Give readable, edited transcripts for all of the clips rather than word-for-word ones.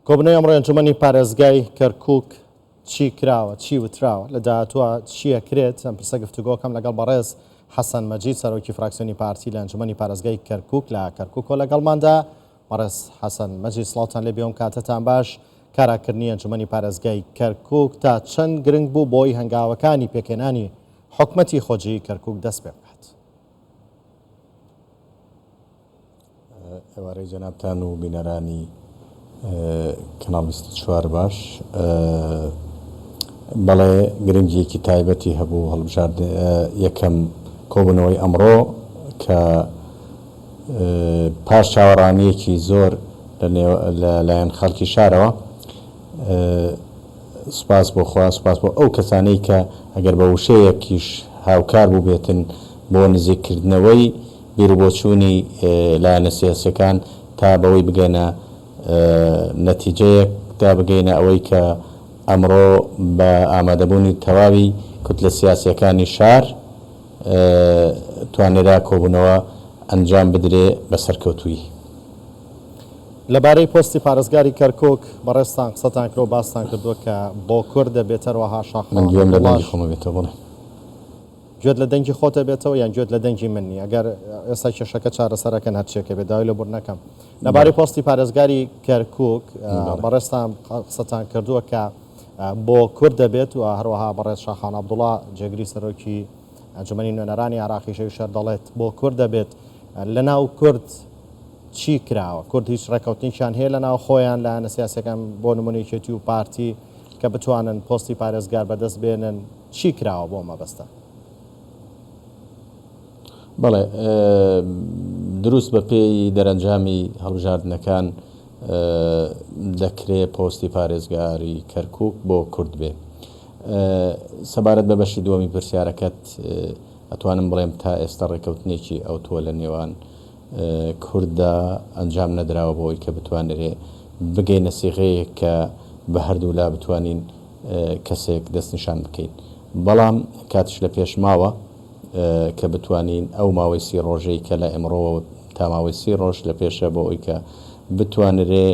کۆبوونەوەی ئەمڕۆی ئەنجومەنی پارێزگای کەرکوک چی کراوە، چی وتراوە، لە داهاتووە چی ئەکرێت، ئەم پرسە گفتوگۆکەم لەگەڵ بەڕێز حەسەن مەجید سەرۆکی فراکسیۆنی پارتی لە ئەنجومەنی پارێزگای کەرکوک لە کەرکوکەوە لەگەڵماندا. بەڕێز حەسەن مەجید سڵاوتان لێبێ ئەم کاتەتان باش. کاراکردنی ئەنجومەنی پارێزگای کەرکوک تا چەند گرنگ بوو بۆی هەنگاوەکانی پێکهێنانی حکومەتی خۆجێیی کەرکوک دەست پێ بکات؟ ئێوارەی جەنابتان و بینەرانی کەناڵ 24 باش. بەڵێ گرنگیەکی تایبەتی هەبوو هەڵبژارد یەکەم کۆبوونەوەی ئەمڕۆ کە پاش چاوەڕانیەکی زۆر لە لایەن خەڵکی شارەوە سوپاس بۆ خوا، سوپاس بۆ ئەو کەسانەی کە ئەگەر بە وشەیەکیش هاوکار بووبێتن بۆ نزیککردنەوەی بیروبۆچوونی لایەنە سیاسیەکان تا بەوەی بگەنە نەتیجەیەک، تا بگەینە ئەوەی کە ئەمڕۆ بە ئامادەبوونی تەواوی کوتلە سیاسیەکانی شار توانرا کۆبوونەوە ئەنجام بدرێ بە سەرکەوتوویی. لەبارەی پۆستی پارێزگاری کەرکوک بەڕێزتان قسەتان کرد و باستان کردووە کە بۆ کورد دەبێت هەروەها من شاخەوان گوێم لە دەنگی عەبدوڵاش خۆمە بێتەوە بڵێ. گوێت لە دەنگی خۆتە بێتەوە یان گوێت لە دەنگی من نیە گەر ئێستا کێشەکە چارەسەرەکەن هەرچیەکە بێت داوای لێبوردن ئەکەم لەبارەی بەڵێ پۆستی پارێزگاری کەرکوک بەڵێ. بەڕێزتان قسەتان کردووە کە بۆ کورد دەبێت و هەروەها بەڕێز شاخان عەبدوڵا جێگری سەرۆکی ئەنجومەنی نوێنەرانی عێراقیش ئەویش هەر دەڵێت بۆ کورد دەبێت لەناو کورد چی کراوە؟ کورد هیچ ڕێککەوتنێکیان هەیە لەناو خۆیان لایەنە سیاسیەکان بۆ نمونە یەکێتی و پارتی کە بتوانن پۆستی پارێزگار بەدەست بێنن چی کراوە بۆ مەبەستە؟ بەڵێ دروست بە پێی دەرەنجامی هەڵبژاردنەکان دەکرێ پۆستی پارێزگاری کەرکوک بۆ کورد بێ. سەبارەت بە بەشی دووەمی پرسیارەکەت ئەتوانم بڵێم تا ئێستا ڕێکەوتنێکی ئەوتۆ لە نێوان کورددا ئەنجام نەدراوە بۆ ئەوەی کە بتوانرێ بگەینە سیغەیەک کە بە هەردوولا بتوانین کەسێک دەستنیشان بکەین بەڵام کاتیش لە پێش ماوە کە بتوانین ئەو ماوەی سی ڕۆژەی کە لە ئێمڕۆوە تا ماوەی سی ڕۆژ لە پێشە بۆ ئەوەی کە بتوانرێ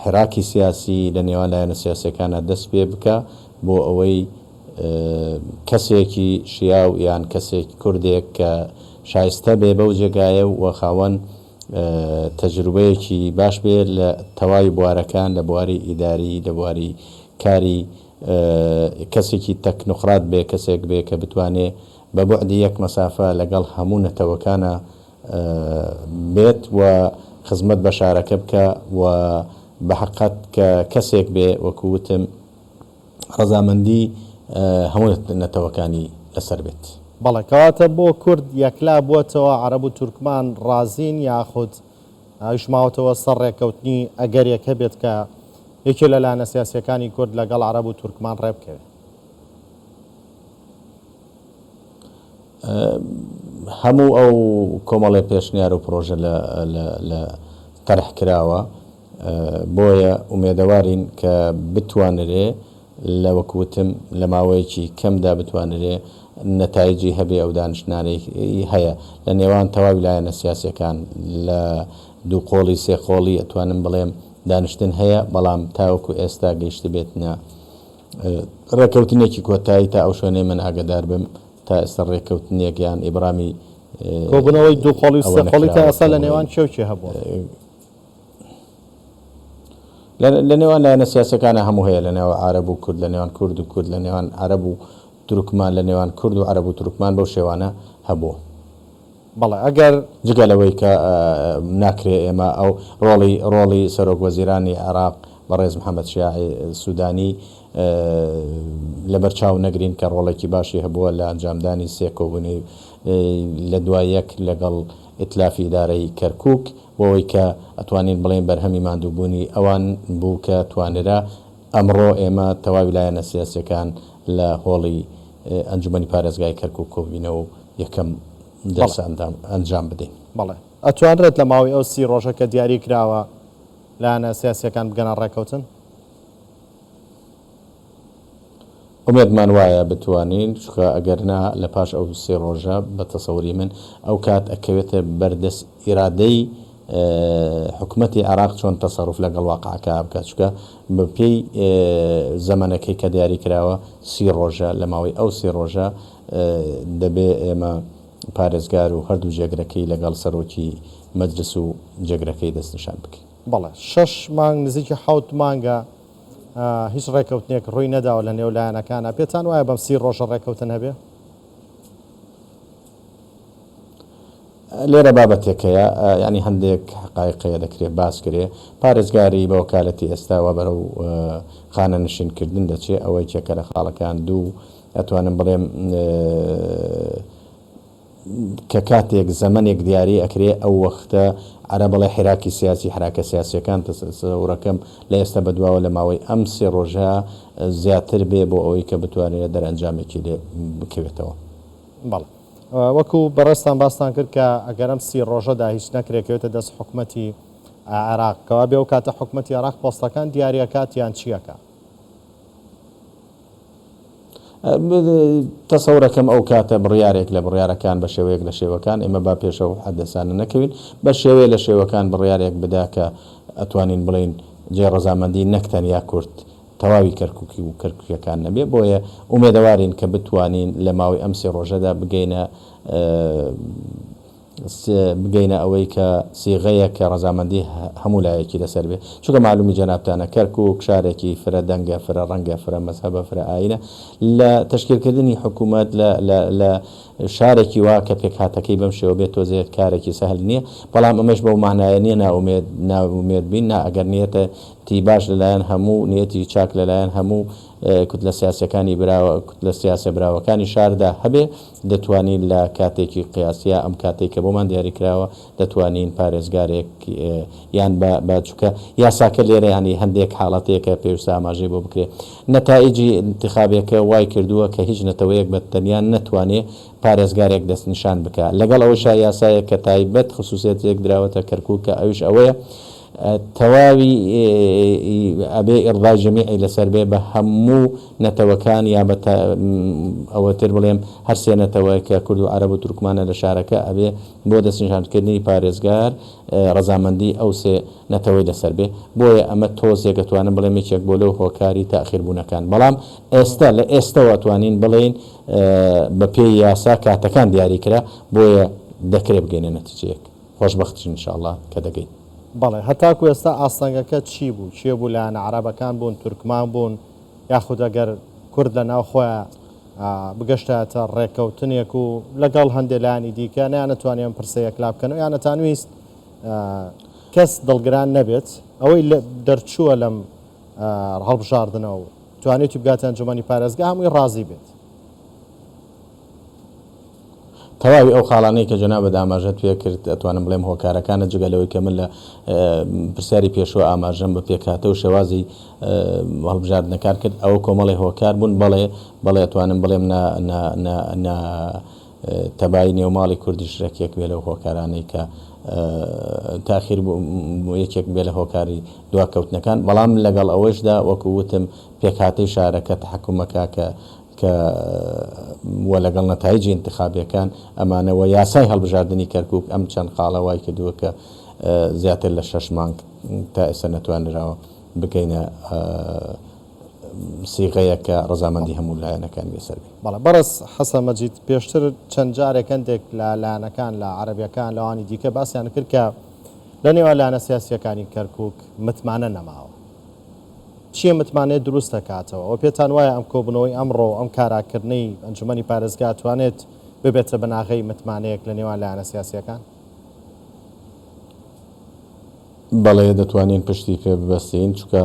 حراکی سیاسی لە نێوان لایەنە سیاسیەکانا دەست پێ بکا بۆ ئەوەی کەسێکی شیاو یان کەسێک کوردێک کە شایستە بێ بەو جێگایە و خاوەن تەجروبەیەکی باش بێ لە تەواوی بوارەکان لە بواری ئیداری لە بواری کاری کەسێکی تەکنۆقرات بێ کەسێک بێ کە بتوانێ بە بوعدی یەک مەسافە لەگەڵ هەموو نەتەوەکانا بێت و خزمەت بە شارەکە بکا و بە حەقەت کە کەسێک بێ وەکوو وتم ڕەزامەندی هەموو نەتەوەکانی لەسەر بێت. بەڵێ کەواتە بۆ کورد یەکلا بووەتەوە عەرەب و تورکمان ڕازین یاخود ئەویش ماوەتەوە سەر ڕێککەوتنی ئەگەرێک هەبێت کە یەکێ لە لایەنە سیاسیەکانی کورد لەگەڵ عەرەب و تورکمان ڕێبکەوێ؟ هەموو ئەو کۆمەڵێ پێشنیار و پرۆژە لە تەرح کراوە بۆیە ئومێدەوارین کە بتوانرێ لە وەک وتم لە ماوەیەکی کەمدا بتوانرێ نەتایجی هەبێ ئەو دانیشتنانەی هەیە لە نێوان تەواوی لایەنە سیاسیەکان لە دوو قۆڵی سێ قۆڵی ئەتوانم بڵێم دانیشتن هەیە بەڵام تاوەکو ئێستا گەیشتبێتنە ڕێکەوتنێکی کۆتایی تا ئەو شوێنەی من ئاگەدار بم تا ئێستا ڕێکەوتنێک یان ئیبرامی کۆبوونەوەی دوو قۆڵی و ئەوە سێ قۆڵی تا نەکراوە ئێستا کە لە بڵێین نێوان کێ و کێ هەبووە؟ لە نێوان لایەنە سیاسیەکانا هەموو هەیە لە نێو عەرەب و کورد لە نێوان کورد و کورد لە نێوان عەرەب و تورکمان لە نێوان کورد و عەرەب و تورکمان بەو شێوانە هەبووە. بەڵێ ئەگەر. جگە لەوەی کە ناکرێ ئێمە ئەو ڕۆڵی ڕۆڵی سەرۆک وەزیرانی عێراق بەڕێز محەمەد شیاع سودانی لەبەر چاو نەگرین کە ڕۆڵێکی باشی هەبووە لە ئەنجامدانی سێ کۆبوونەوەی لە دوای یەک لەگەڵ ئیتلافی ئیدارەی کەرکووک بۆ ئەوەی کە ئەتوانین بڵێین بەرهەمی ماندووبوونی ئەوان بوو کە توانرا ئەمڕۆ ئێمە تەواوی لایەنە سیاسیەکان لە هۆڵی ئەنجومەنی پارێزگای کەرکوک کۆببینەوە و یەکەم جەلسە ئەنجام بدەین. بەڵێ. ئەتوانرێت لە ماوەی ئەو سی ڕۆژە کە دیاری کراوە لایەنە سیاسیەکان بگەنە ڕێکەوتن؟ ئومێدمان وایە بتوانین، چونکە ئەگەر نا لە پاش ئەو سێ ڕۆژە بە تەسەوری من ئەو کات ئەکەوێتە بەردەست ئیرادەی. حکومەتی عێراق چۆن تەسەروف لەگەڵ واقعەکە بکات چونکە بە پێی زەمەنەکەی کە دیاری کراوە سی ڕۆژە لە ماوەی ئەو سی ڕۆژە دەبێ ئێمە پارێزگار و هەردوو جێگرەکەی لەگەڵ سەرۆکی مەجلس و جێگرەکەی دەستنیشان بکەین. بەڵێ شەش مانگ نزیکی حەوت مانگە هیچ ڕێکەوتنێک ڕووی نەداوە لە نێو لایەنەکانە پێتان وایە بەم سی ڕۆژە ڕێکەوتن هەبێ؟ لێرە بابەتێک هەیە یانی هەندێک حەقایق هەیە دەکرێ باس کرێ پارێزگاری بە وەکالەتی ئێستا وا بەرەو خانەنشین کردن دەچێ ئەوە یەکێکە لە خاڵەکان دوو ئەتوانم بڵێم کە کاتێک زەمەنێک دیاری ئەکرێ ئەو وەختە عەرەب ئەڵێ حیراکی سیاسی حراکە سیاسیەکان تەسەورەکەم لە ئێستا بەدواوە لە ماوەی ئەم سێ ڕۆژە زیاتر بێ بۆ ئەوەی کە بتوانرێت دەرئەنجامێکی لێ بکەوێتەوە. بەڵێ وەکو بەڕێزتان باستان کرد کە ئەگەر ئەم سی ڕۆژەدا هیچ نەکرێت کەوێتە دەست حکومەتی عێراق کەوابێ ئەو کاتە حکومەتی عێراق پۆستەکان دیاری ئەکات یان چی ئەکا؟ تەسەورەکەم ئەو کاتە بڕیارێک لە بڕیارەکان بە شێوەیەک لە شێوەکان، ئێمە با پێش ئەو حەدەسانە نەکەوین، بە شێوەیە لە شێوەکان بڕیارێک بدا کە ئەتوانین بڵێین جێی ڕەزامەندی نەک تەنیا کورد تەواوی کەرکوکی و کەرکوکیەکان نەبێ، بۆیە ئومێدەوارین کە بتوانین لە ماوەی ئەم سێ ڕۆژەدا بگەینە بگەینە ئەوەی کە سیغەیەک کە ڕەزامەندی هەموو لایەکی لەسەر بێ، چونکە مەعلومی جەنابتانە کەرکوک شارێکی فرە دەنگە، فرە ڕەنگە، فرە مەزهەبە، فرە ئایینە، لە تەشکیلکردنی حکوومەت لە لە لە شارێکی وا کە پێکهاتەکەی بەم شێوە بێت تۆزێ کارێکی سەهل نییە، بەڵام ئەمەش بەو مانایە نییە نائومێد نائومێد بین، نا ئەگەر نیەتی باش لەلایەن هەموو نیەتی چاک لەلایەن هەموو کوتلە سیاسیەکانی براوە کوتلە سیاسیە براوەکانی شاردا هەبێ دەتوانین لە کاتێکی قیاسیا ئەم کاتەی کە بۆمان دیاری کراوە دەتوانین پارێزگارێک یان بە بە چونکە یاساکە لێرە یانی هەندێک حاڵەت هەیە کە پێویستە ئاماژەی بۆ بکرێ نەتائیجی ئینتخابێکە وای کردووە کە هیچ نەتەوەیەک بە تەنیا نەتوانێ پارێزگارێک دەستنیشان بکا لەگەڵ ئەوەشا یاسایەک کە تایبەت خسوسیەتێک دراوەتە کەرکوک کە ئەویش ئەوەیە تەواوی ئەبێ ئیڕضای جەمیعی لەسەر بێ بە هەموو نەتەوەکان یا بە ئەوەتر بڵێم هەر سێ نەتەوە کە کورد و عەرەب و تورکمانە لە شارەکە ئەبێ بۆ دەستنیشانکردنی پارێزگار ڕەزامەندی ئەو سێ نەتەوەی لەسەر بێ بۆیە ئەمە تۆزێک ئەتوانم بڵێم یەکێک بۆ لەو هۆکاری تاخیر بوونەکان بەڵام ئێستا لە ئێستەوە ئەتوانین بڵێین بە پێی یاسا کاتەکان دیاری کرا بۆیە دەکرێ بگەینە نەتیجەیەک. خۆشبەختیش ان شاء اللە کە دەگەین. بەڵێ هەتاکو ئێستا ئاستەنگەکە چی بوو؟ کێ بوو لایەنە عەرەبەکان بوون، تورکمان بوون، یاخود ئەگەر کورد لە ناو خۆیا بگەشتایەتە ڕێککەوتنێک و لەگەڵ هەندێ لایەنی دیکە نەیانەتوانی ئەم پرسە یەکلا بکەنەوە یان ئەتانویست کەس دڵگران نەبێت ئەوەی دەرچووە لەم هەڵبژاردنە و توانیوتی بگاتە ئەنجومەنی پارێزگا هەمووی ڕازی بێت؟ تەواوی ئەو خاڵانەی کە جەنابت ئاماژەت پێ کرد ئەتوانم بڵێم هۆکارەکانە جگە لەوەی کە من لە پرسیاری پێشووە ئاماژەم بە پێکهاتە و شێوازی هەڵبژاردنەکان کرد ئەوە کۆمەڵی هۆکار بوون بەڵێ بەڵێ ئەتوانم بڵێم نا نا نا نا تەبایی نێوماڵی کوردیش یەکێک بێ لەو هۆکارانەی کە تاخیر بوو یەکێک بێ لە هۆکاری دواکەوتنەکان بەڵام لەگەڵ ئەوەشدا وەکو وتم پێکهاتەی شارەکە تەحەکومەکە کە کە و لەگەڵ نەتایجی ئینتخابیەکان ئەمانە و یاسای هەڵبژاردنی کەرکوک ئەم چەند خاڵە وای کردووە کە زیاتر لە شەش مانگ تا ئێستا نەتوانراوە بگەینە سیغەیەک کە ڕەزامەندی هەموو لایەنەکانی لەسەر بێ. بەڵێ بەڕێز حەسەن مەجید پێشتر چەند جارێک هەندێک لە لایەنەکان لە عەرەبیەکان لەوانی دیکە باسیان کرد کە لە نێوان لایەنە سیاسیەکانی کەرکوک متمانە نەماوە. چیە متمانەیە دروست دەکاتەوە؟ ئەوە پێتان وایە ئەم کۆبوونەوەی ئەمڕۆ و ئەم کاراکردنەی ئەنجومەنی پارێزگا توانێت ببێتە بناغەی متمانەیەک لە نێوان لایەنە سیاسییەکان؟ بەڵێ دەتوانین پشتی پێ ببەستین، چونکە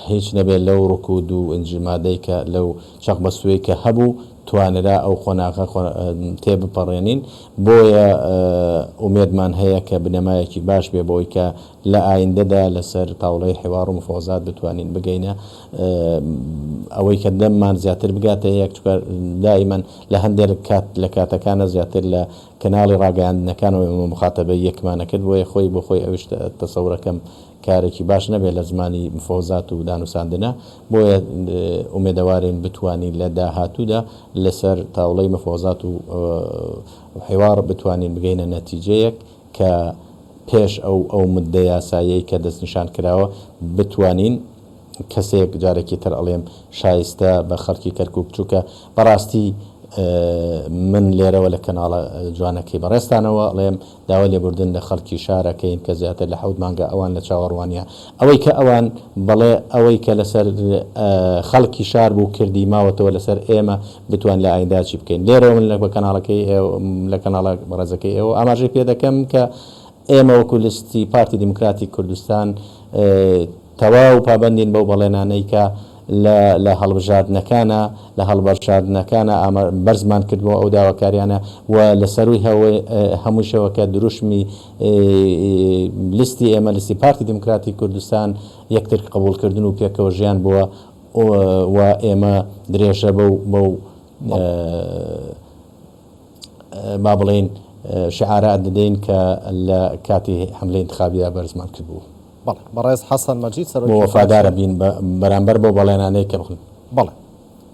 هیچ نەبێت لەو ڕکود و ئینجمادەی کە لەو چەقبەستوویەی کە هەبوو توانرا ئەو قۆناغە تێبپەڕێنین، بۆیە ئومێدمان هەیە کە بنەمایەکی باش بێ بۆی کە لە ئایندەدا لەسەر تاوڵەی حیوار و مفاوەزات بتوانین بگەینە ئەوەی کە دەممان زیاتر بگاتە یەک، چونکە دائیمەن لە هەندێک کات لە کاتەکانە زیاتر لە کەناڵی ڕاگەیاندنەکانەوە ئێمە موخاتەبەی یەکمان ئەکرد، بۆیە خۆی بۆ خۆی ئەویش تەسەورەکەم کارێکی باش نەبێت لە زمانی مفاوەزات و دانوساندنە، بۆیە ئومێدەوارین بتوانین لە داهاتوودا لەسەر تاوڵەی مفاوەزات و حیوار بتوانین بگەینە نەتیجەیەک کە. پێش ئەو ئەو مدە یاساییەی کە دەستنیشان کراوە بتوانین کەسێک جارێکی تر ئەڵێم شایستە بە خەڵکی کەرکوک چونکە بەڕاستی من لێرەوە لە کەناڵە جوانەکەی بەڕێزتانەوە ئەڵێم داوای لێبوردن لە خەڵکی شار ئەکەین کە زیاتر لە حەوت مانگە ئەوان لە چاوەڕوانیە ئەوەی کە ئەوان بەڵێ ئەوەی کە لەسەر خەڵکی شار بوو کردی ماوەتەوە لەسەر ئێمە بتوان لە ئایندا چی بکەین لێرەوە من لە کەناڵەکەی لە کەناڵە بەڕێزەکەی ئێوە ئاماژەی پێ دەکەم کە ئێمە وەکو لیستی پارتی دیموکراتی کوردستان تەواو پابەندین بەو بەڵێنانەی کە لە لە هەڵبژاردنەکانا لە هەڵبەژاردنەکانا ئامە بەرزمان کردبووە ئەو داواکاریانە و لە سەرووی هەوە هەموویشەوە کە دروشمی لیستی ئێمە لیستی پارتی دیموکراتی کوردستان یەکتر قبووڵکردن و پێکەوە ژیان بووە و ئێمە درێژە بەو بەو با بڵێین شعارە دەدەین کە لە کاتی حەملەی ئینتخابیدا بەرزمان کردبوو. بەڵێ بەڕێز حەسەن مەجید سەرۆکی وەفادارە بین بەرامبەر بەو بەڵێنانەی کە بخن. بەڵێ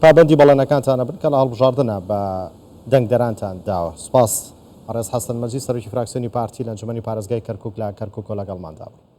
پابەندی بەڵێنەکانتانە بن کە لە هەڵبژاردنە بە دەنگدەرانتان داوە. سوپاس بەڕێز حەسەن مەجید سەرۆکی فراکسیۆنی پارتی لە ئەنجومەنی پارێزگای کەرکوک لە کەرکوکەوە لەگەڵماندا بوون.